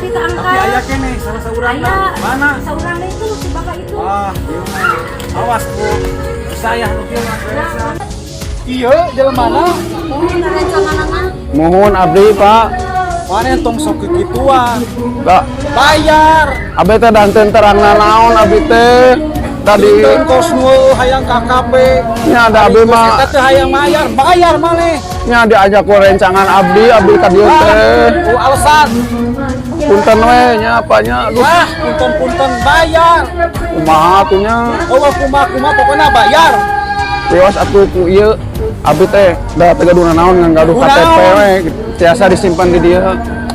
Tadi Tapi angkat. Aya keneh salah saurang. Aya. Mana? Saurang itu si bapak itu. Wah, ieu mah. Awas ku. Saya nu kieu mah beres. Iya, jelema? Mohon rencanganana. Mohon abdi, Pak. Mana tong sok kikituan. Da, Bayar. Abdi teh danten terang naon abdi teh. Tadi Punten, kos nu hayang KKP. Nya ada abdi mah. Eta teh hayang bayar, bayar maneh. Nya diajak ku rencangan abdi, abdi ka dieu teh. Ku alasan. Punten we nya apanya. Aduh, Wah, punten-punten, bayar. Kumaha atuh nya. Oh, kumaha kumaha, pokoknya bayar. Wios atuh ku ieu abdi teh da teu gaduh naon, ngan gaduh Kunaon? KTP we tiasa disimpan di dieu.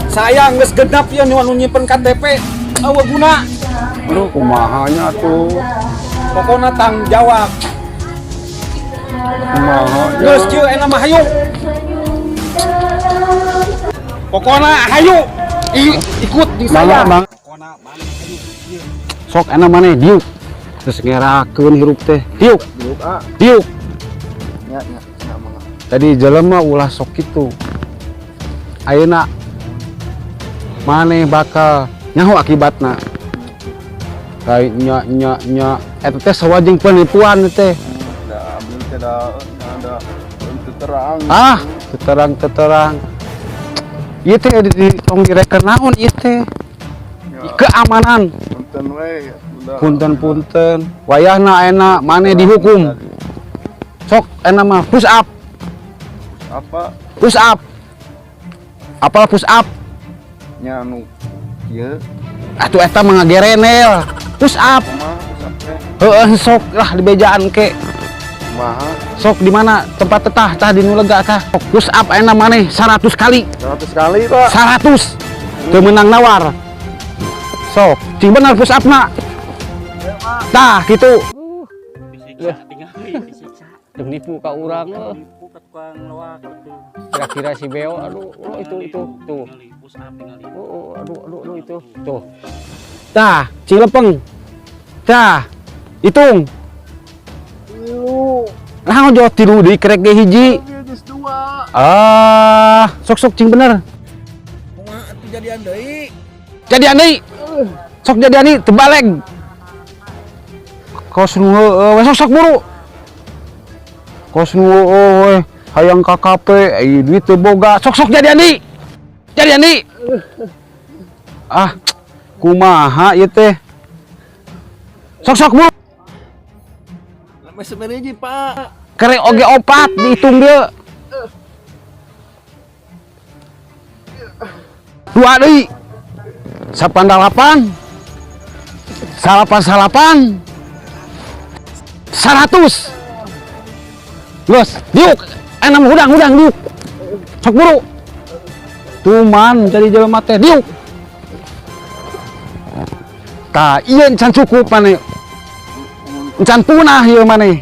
Saya geus genap ya nu nyimpen KTP. Euweuh guna. Aduh, kumaha nya atuh. Pokoknya tanggung jawab. Kumaha nya. Geus kieu enak mah, hayu. Pokoknya hayu. Ikut di Mangga, saya. mangga. Pokoknya maneh hayu. Ieu. Sok enak maneh diuk. Terus ngerakeun hirup teh. Diuk. Diuk, ah. Diuk. Nya nya nya, mangga. Tadi jelema ulah sok kitu. Ayeuna maneh bakal nyaho akibatna. Kayak nya nya nya eta teh sarua jeung penipuan teh. Da abdi teh da ada untuk terang. Ah, teterang teterang. Ieu teh di tong direken naon ieu teh? Ya, Keamanan. Punten we udah. Punten-punten. Wayahna enak maneh dihukum. Sok enak mah push up, Apa? Push up. Apal push up? Nya anu ieu. Atuh eta mah ngagerenel. Push up. Kumaha push up teh? Heeh, sok lah di bejaan ke. Kumaha? Sok di mana tempat tetah tah di nu lega tah. Sok push up enak maneh 100 kali. 100 kali, Pak. 100. Teu meunang nawar. Sok, cing bener push up na. Tah, gitu. Disiksa, tingali disiksa. Demi nipu ka urang. Nipu ka tukang loak gitu. Kira-kira si Beo, aduh, oh, itu tuh. Tingali push up tingali. Oh, aduh, aduh, aduh, itu. Tuh. Tah, cing lempeng. Tah, hitung. Tilu. Nah, ojo tilu deui, kerek ge hiji. Geus dua. Ah, sok sok cing bener. Kumaha atuh jadian deui? Jadian deui. Sok jadian deui, tebaleg. Kos nu heueuh we, sok sok buru. Kos nu heueuh we, hayang KKP, ai duit teu boga. Sok sok jadian deui. Jadian deui. Ah, kumaha ieu teh? Sok sok buru. Sampai sebenarnya, Pak. Kerek oge opat dihitung dia. Dua deui. Sapan dalapan. Salapan salapan. 100. Geus, diuk. Enam hudang hudang diuk. Sok buru. Tuman jadi jelema teh diuk. Tah, ieu encan cukup maneh. Encan punah ieu maneh.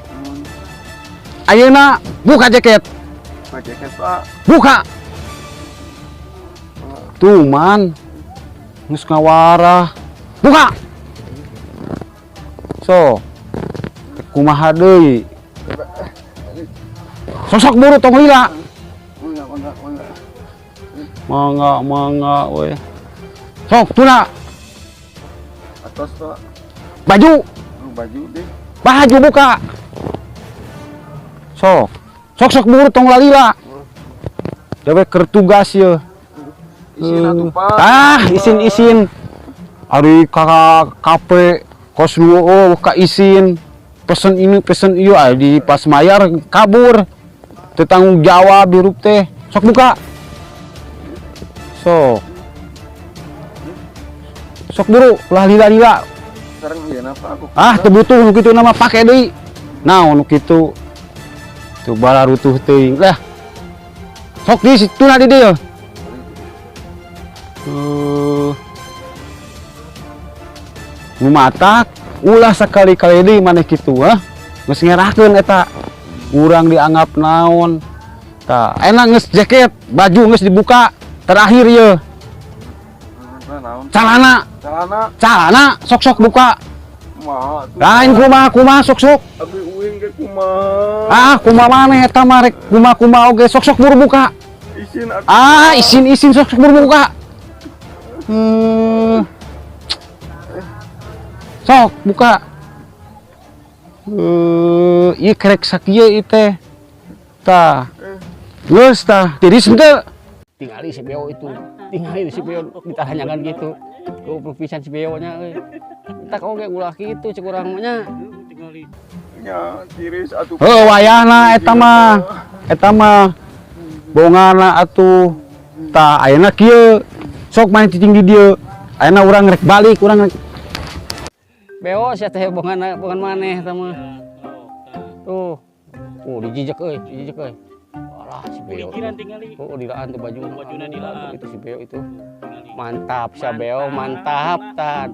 Ayeuna buka jaket. Pak jaket, Pak. Buka. Tuman. Geus ngawarah. Buka. So. Kumaha deui? Sosok buru, tong lila. Mangga, mangga, mangga. Mangga mangga we. Sok tuna. Atas, Pak. Baju. Oh, baju deh. Baju buka. Sok. Sok sok buru, tong lalila. Dewek keur tugas ye. Isin atuh, Pak. Ah, isin isin. Ari kakak KP kos nu, oh, ka isin. Pesen ini pesen ieu, ah, di pas mayar kabur. Teu tanggung jawab hirup teh. Sok buka. Sok. Sok buru, ulah lila-lila. Sekarang ieu napa aku? Ah, teu butuh nu kitu nama, pake deui. Naon nu kitu? Tuh balarutuh teuing. Lah. Sok di situ na di dieu. Nu matak ulah sekali-kali deui maneh kitu, hah? Geus ngerakeun eta. Urang dianggap naon? Tah, enak geus jaket, baju geus dibuka. Terakhir ye, Nah, naon? Celana, Celana. Celana sok-sok buka. Kumaha atuh? Lain kumaha kumaha, sok-sok. Abi uing ge kumaha? Ah, kumaha maneh eta mah rek kumaha-kumaha oge, sok-sok buru buka. Isin atuh. Ah, isin-isin, sok-sok buru buka. Eh. Sok buka. Eh, ieu kerek sakieu ieu teh. Tah. Geus tah, tiris henteu? Tingali si Beo itu, tingali si Beo ditanyakan gitu. Goblok pisan si Beo nya euy. Entak oge ulah kitu cek urang mah nya. Nya tiris atuh. Heuh, wayahna eta mah. Eta mah bongana atuh. Tah, ayeuna kieu. Sok maneh cicing di dieu. Ayeuna urang rek balik, urang rek. Beo sia teh bongan bongan maneh eta mah. Tuh. Oh, dijijek euy, dijijek euy. Alah si Beo. Oh, dilaan tuh baju. Bajuna dilaan. Itu si Beo itu. Mantap sia Beo, mantap tah.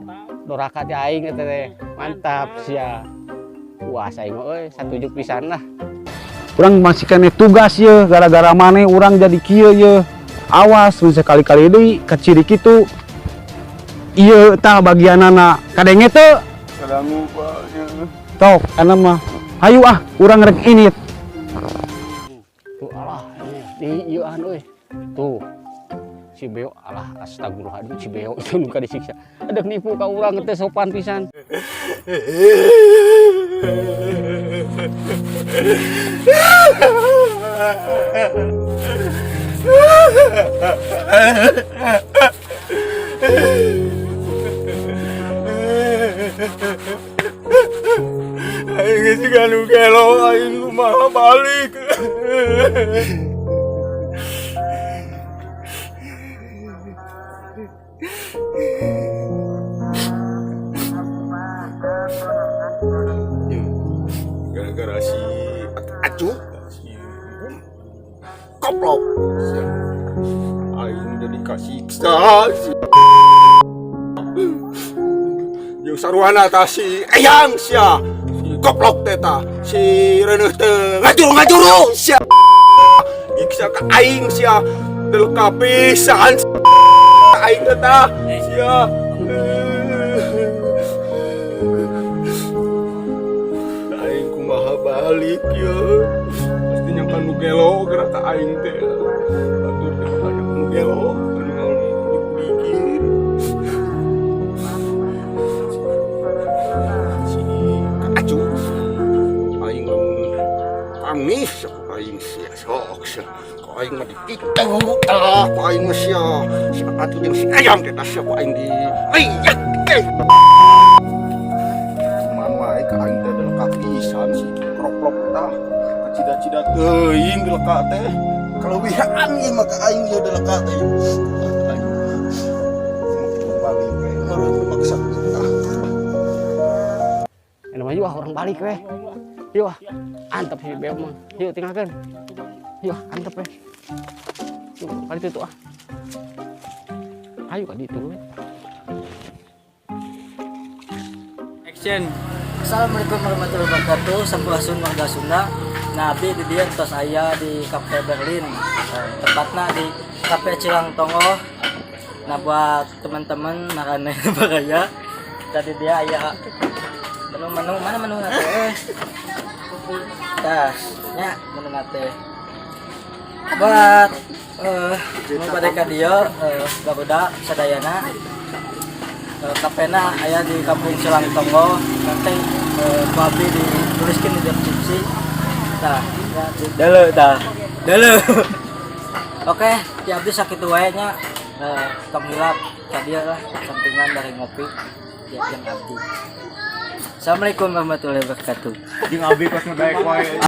Doraka ti aing eta teh. Mantap sia. Wah, saing mah euy, satuju pisan lah. Urang masih keneh tugas ye, gara-gara maneh urang jadi kieu ye. Awas mun sekali-kali deui kaciri kitu. Ieu tah bagianana. Kadenge teu? Kadangu, Pak, nya. Tok, ana mah. Hayu ah, urang rek init. Tuh alah, di ieuan euy. Tuh. Si Beo alah, astagfirullahaladzim, si Beo itu nu disiksa. Ada nipu ka urang teh sopan pisan. Aing geus siga nu gelo, aing kumaha balik. Gara-gara si Acu, si koplok. Aing jadi kasiksa si jeung saruana tah si Eyang sia. Si goblok teh tah. Si reuneuh teh ngajuru-ngajuru sia. Nyiksa ka aing sia. Deleka pisan aing teh tah sia. Aing kumaha balik ye. Pasti nyangka nu gelo geura ka aing teh. Atur teh aya nu gelo anu naon dipikir. Si Acu aing lamun kamis aing sia sok sia. Ku aing mah dikitu tah ku aing mah sia. Si Acu jeung si Ayam teh tah sia ku aing di liat teh. Kumaha wae ka aing teh deleka pisan si kroplok tah. Kacida-cida teuing deleka teh. Kaleuwihan ieu mah ka aing ieu deleka teh. Aing balik we meureun maksa tah. Enak mah yuk ah, urang balik weh. Yuk ah, antep si Beo mah. Yuk tinggalkan. Yuk ah, antep weh. Yuk, kali itu ah. Ayo kali itu weh. Action. Assalamualaikum warahmatullahi wabarakatuh. Sampurasun warga Sunda. Nah, abdi di dieu tos aya di Cafe Berlin. Tepatna di Cafe Cilang Tonggoh. Nah, buat teman-teman maraneh baraya, tadi dia aya menu-menu, mana menu teh? Tah, nya menu teh. Buat nu bade ka dieu barudak sadayana, kafena aya di Kampung Cilang Tonggoh. Nanti ku abdi dituliskeun di deskripsi. Tah, ya, deuleu tah. Deuleu. Oke, ti abdi sakitu wae nya. Tong hilap ka dieu lah sampingan dari ngopi ya jeung abdi. Assalamualaikum warahmatullahi wabarakatuh. Jeung abi pas ngedaek wae.